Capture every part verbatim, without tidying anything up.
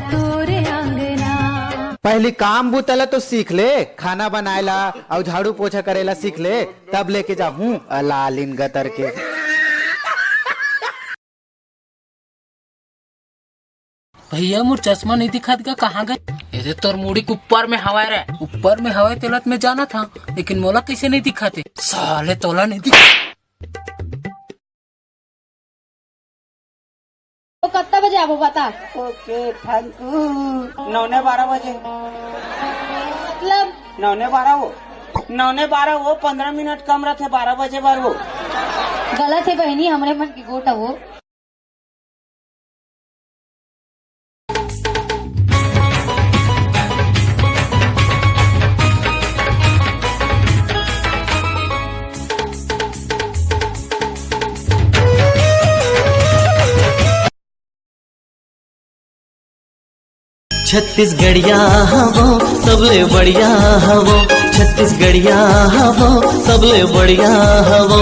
तोरे अंगना। पहली काम बूता ला तो सीख ले, खाना बनाए ला अउ झाड़ू पोछा करे ला सीख ले, तब लेके जाहूं अलालिन गतर के। भैया, मोर चश्मा नहीं दिखात गा, कहाँ गए? एदे तोर मुड़ी के ऊपर में हवय रे। ऊपर में हवय तेला तो मैं जानत हंव, लेकिन मोला कैसे नहीं दिखाते? साले तोला नहीं दिख। तो कत्ता बजे आबो बता? ओके, थैंक यू। नौ ने बारह बजे। मतलब? नौ ने बारह हो, नौ ने बारह हो, पंद्रह मिनट कम रथे, बारह बजे बर हो। गलत है बहनी, हमरे मन के गोटा हो। छत्तीसगढ़िया हवो, सबले बढ़िया हवो। छत्तीसगढ़िया हवो, सबले बढ़िया हवो।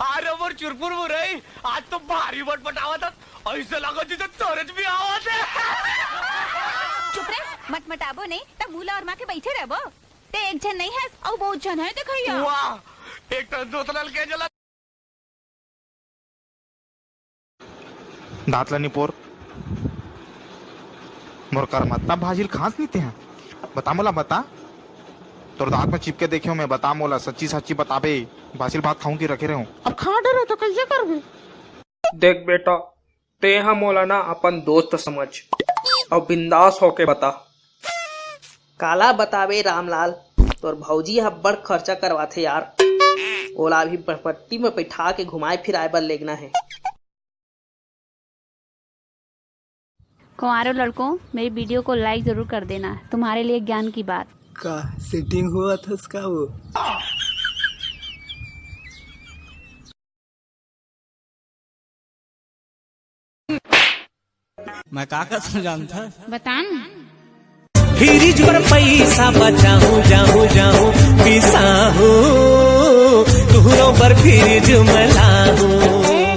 अरे मोर चुरपुर मुरई, आज तो भारी मटमटावत हस, ऐसे लागत जैसे तोरेच भी आवत है। चुप रे, मटमटाबो नहीं त मुला और माँ के बैठे रहबो। ते एक झन नहीं हस, अउ बहुत झन है देखैया। वाह, एक तो दोतला ल के जला। दांत ला निपोर। मोर कर मत ना भाजिल खांस नी तेहा। बता मोला, बता। तोर दांत में चिपके देखे हूं मैं, बता मोला, सच्ची सच्ची बताबे। बासिल भात खाऊं कि रखे रहूं? अब खा डरे तो कैसे करबे? देख बेटा, तेहा मोला ना अपन दोस्त समझ, अउ बिंदास होके बता। काला बतावे रामलाल, तोर भौजी ह अब्बड़ खर्चा करवाथे यार। ओला अभी पटपट्टी में बैठा के घुमाए फिराए बर लेगना हे। कुंवारों लड़कों, मेरी वीडियो को लाइक जरूर कर देना, तुम्हारे लिए ज्ञान की बात। का सेटिंग हुआ था इसका वो? मैं का का समझान था? बता ना। फ्रिज बर पैसा बचाहूं, जाहूं, जाहूं, पिसाहूं, तुहरो बर फ्रिज में लाहूं।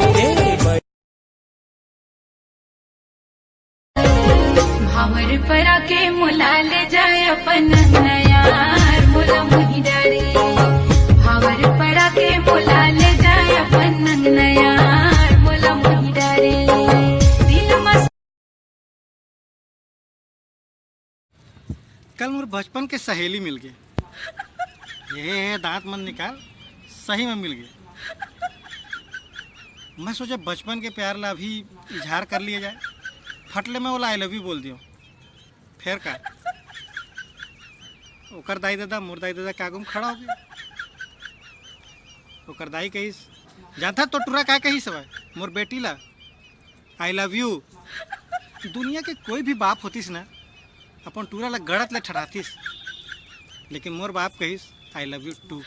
भावर परा के मोला ले जाए अपन नया, मोला मुही डारे। भावर परा के मोला ले जाए अपन नया, मोला मुही डारे। दिल मस कल मोर बचपन के सहेली मिल गे। ये दांत मन निकाल, सही में मिल गे। मैं सोचा बचपन के प्यार ला अभी इजहार कर लिया जाए। फटले में ओला आई लव यू बोल दियो। फेर का? ओकर दाई ददा, मोर दाई ददा के आगू में खड़ा हो गया। ओकर दाई कहिस, जानता तो टुरा का कहिस हवय मोर बेटी ला? I love you. दुनिया के कोई भी बाप होतिस ना, अपन टूरा ला गड़त ले ठठातिस, लेकिन मोर बाप कहिस, आई लव यू टू।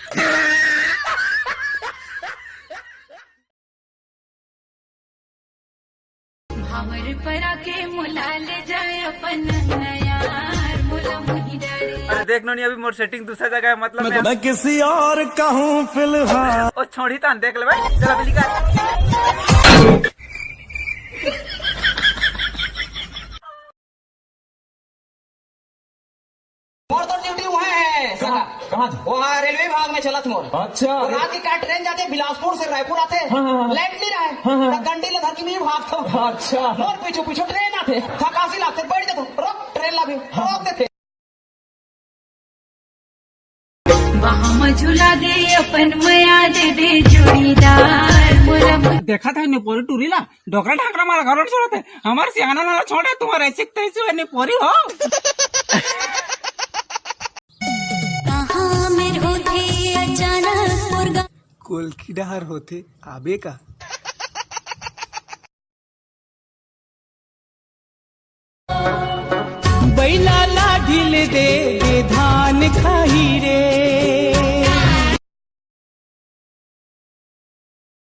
भावर परा के मोला ले जाए अपन नया, मोला मुही डारे। अरे देख नोनी, अभी मोर सेटिंग दूसरा जगह है, मतलब मैं मैं किसी और का हूँ फिलहाल। ओ छोड़ी तान, देख ले भाई, चल अभी निकाल। मोर तो ड्यूटी वहाँ है, कहाँ? सर। कहाँ? वहाँ रेलवे विभाग में चलत मोर। अच्छा। और रात की क्या ट्रेन जाते बिलासपुर से रायपुर आते, हाँ, हाँ, हाँ। लाइट नहीं रहा है। हाँ, हाँ। तो घंटी ले धर के मैं भागता हूँ। अच्छा। मोर पीछू पीछू ट्रेन आते, थकासी लागते, बैठ जाता हूँ, रोक ट्रेन ला भी, हाँ। रोक देते। बाह म झुला दे अपन मया दे दे जोड़ीदार मोला। देखा था ने पोरी टूरी ला, डोकरा ढाकरा मारा घरों छोड़ते। हमार सियाना नाला छोड़े, तुम्हारे ऐसे तैसे ने पोरी हो। कहाँ मेर होथे अचानक मुर्गा। कोलकी डहर होथे, आबे का? बैला ला ढील दे दे धान खाही रे।